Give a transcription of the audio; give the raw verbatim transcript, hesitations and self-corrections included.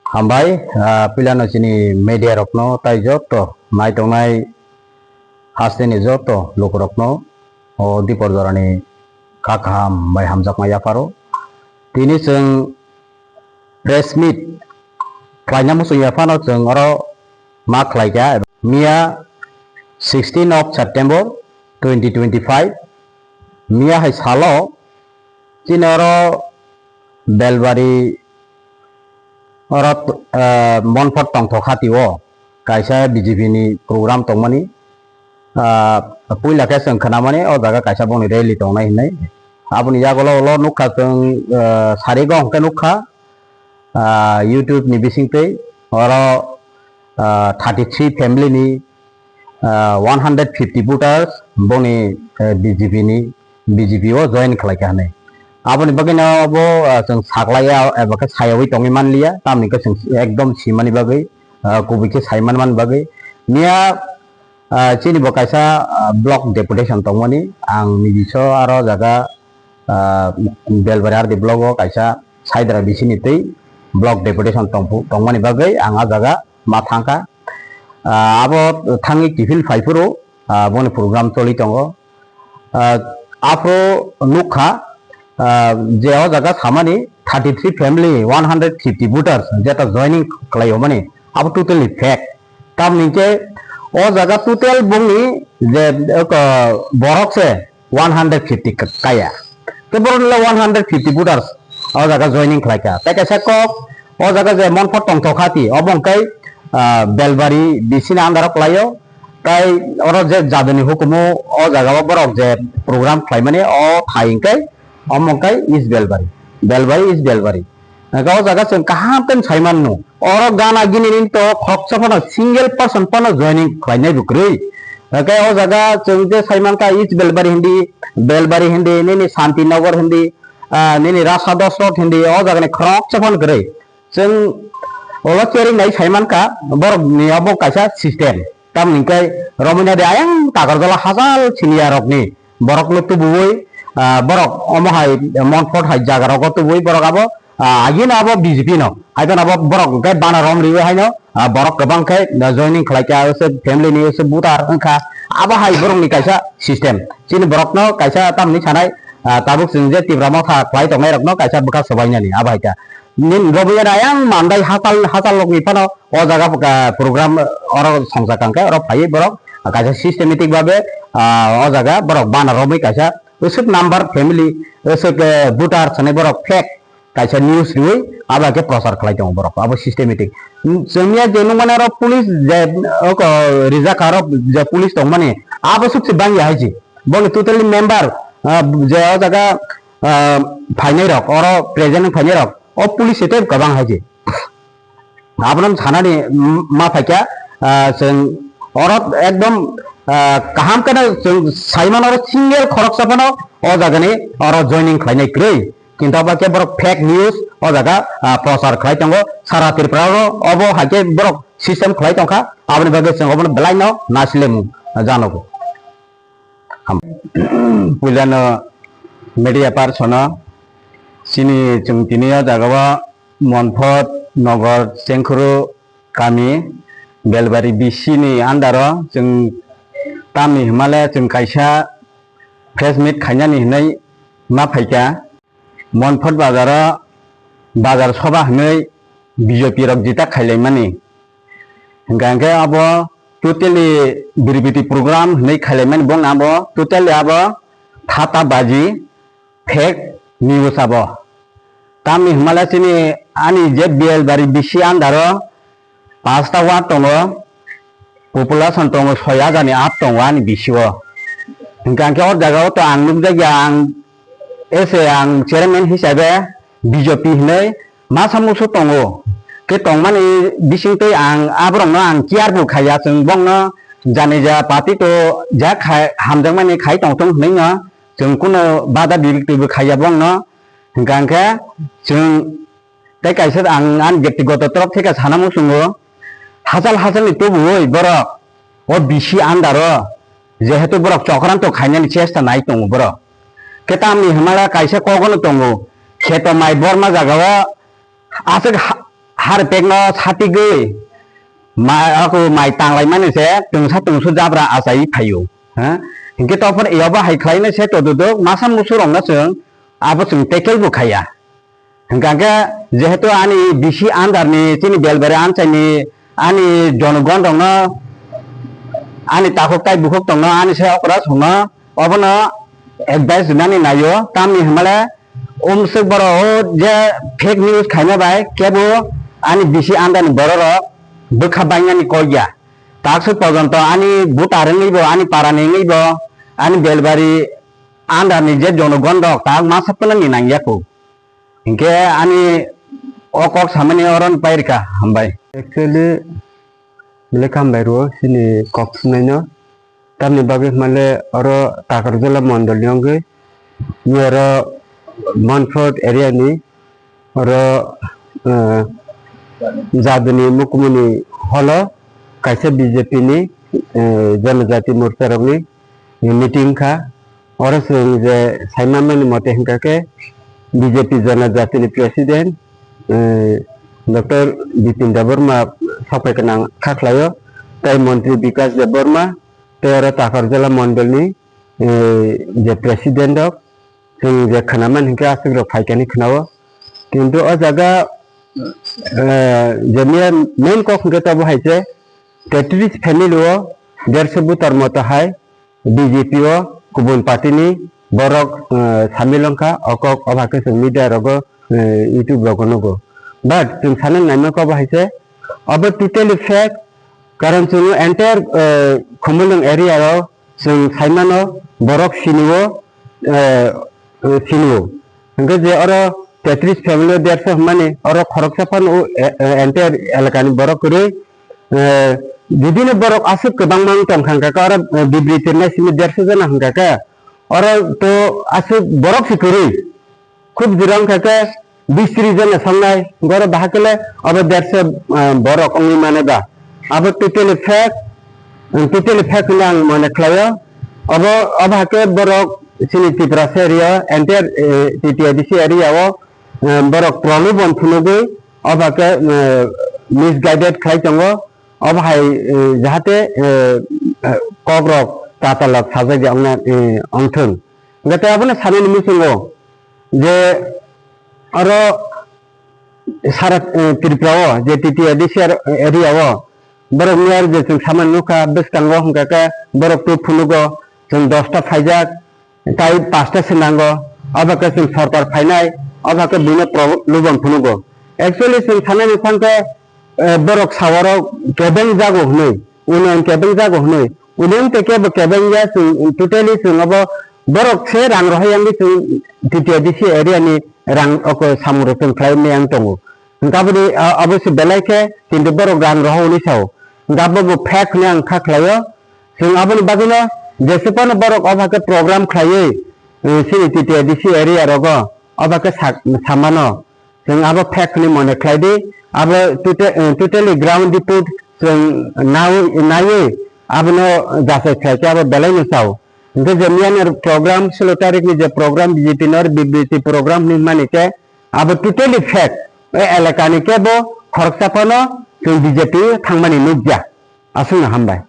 Hambai, ah, puilano chini media rokno tai joto naitongnai hasteni joto lukurokno o dipor jorani kha kaham bai hamjakma yapharo. Tini chwng press meet khlaina muchung yaphano chwng oro ma khlaikha. Miya sixteen of September twenty twenty-five, miya hai salo chini oro Belbari oro, ah, Monpot tongthok hati o kaisa B J P ni program tongmani, ah, puila khe chwng khnamani o jaga kaisa bongni rally tongnai hinwi. Aboni yagulo ulo nukha chwng, ah, sari go hwnkhe nukha, ah, YouTube ni bisingtwi oro, ah, thirty three family ni, ah, one hundred fifty voters boni, eh, B J P ni, B J P o join khlaikha hinwi. Aboni bagwino bo, ah, chwng saklaiya eba khe sayawi tongwi manliya, tamni khe chwng ekdom simani bagwi, ah, kubui khe sai manmani bagwi. Miya, ah, chini bo kaisa, ah, block deputation tongmani, ang nijiso aro jaga, ah, Belbari R D block o kaisa Saidra bisini twi block deputation tongphu-, tongmani bagwi ang ah jaga ma thangkha. Ah, abo thangwi kiphil phaiphuru, ah, boni program choli tongo. Ah, aphuru nukha, ah, je o jaga samani thirty three family, one hundred fifty voters jeta joining khlaio mani, abo totally fake. Tamni khe o jaga total bongni je, eko, borok se one hundred fifty ka-, kaya. Tei borok le one hundred fifty voters o jaga joining khlaikha. Tei kaisa kok o jaga je Monpot tongthok hati, obo hwnkhe, ah, Belbari B C ni under o klaio. Tai oro je jadoni hukumu o jaga o borok je program khlaimani o thai hwnkhe omo hwnkhe East Belbari, Belbari East Belbari. Hwnkhe o jaga chwng kaham khe sai mano. Oro gana gini nini to khoroksa phano single person phano joining khlainai bo kwrwi. Hwnkhe o jaga chwng je sai mankha East Belbari hindi, Belbari hindi, nini Santinagar hindi, ah, nini Rasa Dosrot hindi, o jaga ni khoroksa phano kwrwi. Chwng olo sharing nai sai mankha, borok ni obo kaisa system. Tamni hwnkhe romwi nai de ayang Takarjala hachal siniya rokni borokno tubuwi, ah, borok omo hai Monpot hai jaga rogo tubuwi borok abo, ah, agini abo B J P no. Hai phano abo borok hwnkhe bana rom riwi haino, ah, borok kwbang khe, ah, joining khlai kha, ese family ni ese voter wngkha. Abo hai borokni kaisa system. Chini borokno kaisa tamni sanai, ah, tabuk chwng je Tipra Motha khlai tongnai rokno kaisa bwkha swbainani abo hai kha. Nini romwi nai ayang mandai hachal, hachal rokni phano o jaga, ah, program oro songcha kangkhe oro phaiwi borok kaisa systematic babe, ah, o jaga borok bana romwi kaisa usuk number family, usuk, eh, voter sanai borok fake kaisa news riwi abo khe prochar khlai tongo borok abo systematic. Chwngya je nukmani oro police je oko rijak aro je police tongmani abo sukse bangya hai se. Boni totally member, ah, je o jaga, ah, phainai rok, oro present phainai rok, o police se tei kwbang hai se. Abono sanani ma phaikha, ah, chwng oro ekdom, ah, kaham kheno chwng sai mano oro single khoroksa phano o jagani oro joining khlainai kwrwi. Kintu abo khe borok fake news o jaga, ah, prochar khlai tongo. Sara Tripura o obo hai khe borok system khlai tongkha. Aboni bagwi chwng obono belai no naisile mung janogo. Puilano media person o chini chwng tini o jaga o Monpot Nogor Chengkhuru kami Belbari B C ni under o chwng tamni hwnmale chwng kaisa press meet khainani hinwi ma phaikha. Monpot bazar o bazar soba hinwi B J P rok jita khailaimani. Hwnkha hwnkhe abo totally biribiti program hinwi khailaimani bongni abo totally abo thata baji fake news abo. Tamni hwnmale chini ani je Belbari B C under o pasta ward tongo, population tongo soi hajar ni up tongo ani B C o. Hwnkha hwnkhe o jaga o to ang nukjakya, ang ese ang chairman hisabe B J P hinwi masa musu tongo. Khe tongmani bisingtwi ang aborokno ang care bo khaiya, chwng bongno janija party to ja khai, hamjakmani khai tongthung hinwi no chwng kuno bada bibik twibo khaiya bongno. Hwnkha hwnkhe chwng Tei kaisa ang ani byaktigoto torop theke sana muchungo, hachal hachalni tubuwi borok o B C under o jehetu borok chokranto khainani chesta nai tongo borok. Khe tamni hwnmala kaisa kogono tongo, kheto mai borma jagao aswk ha-, Har pekno satigwi ma-, aku mai tanglaimani se tungsa tungsu jabra achai phaio. Ha? Hinkhe tophor eobo hai khlaina se tododok masa musurokno chwng abo chwng tackle bo khaiya. Hwnkha khe jehetu ani B C under ni chini Belbari anchaini ani jonogon rokno ani takhuk tai bukhuk tongno ani se okra songno obono advice rinani naio tamni hwnmale umswk borok o je fake news khaina bai kebo ani B C under ni borok rok bwkha bainani kok ya. Takswk pojonto ani butar wngwi bo ani para ni wngwi bo ani Belbari under ni je jonogon rok tak masa phano ni nangya kho. Hinkhe ani o kok samani oro ni pairikha, hambai. Actually, belai khe hambai rwo chini kok sumnaino. Tamni bagwi hwnmale oro Takarjala mondol ni wngwi, ni oro Manford area ni oro, eh, Jaduni Mukumuni holo kaisa B J P ni, eh, Janajati Morcha rokni meeting kha. Oro chwng je saimani mote hwnkha khe B J P Janajati ni President, eh, Doctor Bitin Debbarma sokphai gwnang kha khlaio, tei Montri Bikas Debbarma, tei oro Takarjala mondol ni, eh, je President rok, chwng je khwnaman hinkhe aswk rok phaikani khwnao. Kintu o jaga, eh, je main, main kok hinkhe tabuk hai se tetris family o derso butar moto hai B J P o kubun party ni borok, eh, samil wngkha, o kok o hai khe chwng media rogo, eh, YouTube rogo nugo. But chwng sanani naimani kok bo hai se, obo totally fake, karon chwng entire, eh, Khumulwng area o chwng saimano borok sinio, eh, eh, sinio. Hwnkhe je oro tetris family o derso hwnmani, oro khoroksa phano o, eh, eh, entire elakani borok kwrwi, eh, judino borok aswk kwbangma wng tongkha hwnkha khe, oro, eh, bibriti rwnaisingni derso jona hwnkha khe, oro to aswk borok se kwrwi. Khub jora wngkha khe bis tris jona songnai, oro bahai khe le abo derso, eh, borok wngwi mano da. Abo totally fake, totally fake hwnwi ang mone khlaio. Obo, obo hai khe borok chini Tiprasa area, entire, eh, T T A D C area o, eh, borok prolobon phunugwi, obo hai khe, eh, misguided khlai tongo. Obo hai, eh, jahate, eh, eh, kokrok tatalok sajagya wngna, eh, wngthwng. Hwnkhe tei abono sanani muchungo je oro sara, eh, Tripura o je T T A D C area o borok ni aro je chwng samani nukha bwskango hwnkha khe borok twi phunugo chwng dosta phaijak tai pasta se nango, obo khe chwng sorkar phainai, obo khe buino pro-, lubon phunugo. Actually chwng sanani thang khe, eh, borok sawarok kebeng jago hwnwi, union kebeng jago hwnwi, union te kebo kebeng ya chwng totally chwng obo borok se rang rohai yangwi chwng T T A D C area ni rang oko samung rok chwng khlai maya wng tongo. Hwnkhe aboni, a-, abo se belai khe kintu borok rang rohao hwnwi sao. Hwnkhe abo bo fake hwnwi ang kha khlaio. Chwng aboni bagwino jesa phano borok obo hai khe program khlaiwi, eh, chini T T A D C area rogo obo hai khe sak-, samano. Chwng abo fake hwnwi mone khlai di. Abo tota-, eh, totally ground report chwng nawi, naiwi abono jachai khlai khe abo belai no chao. Hwnkhe je miyani program, solo tarikh ni je program, B J P ni oro bibriti program hwnwi mani khe abo totally fake. O elakani kebo khoroksa phano chwng B J P thangmani nukya. Aswkno hambai.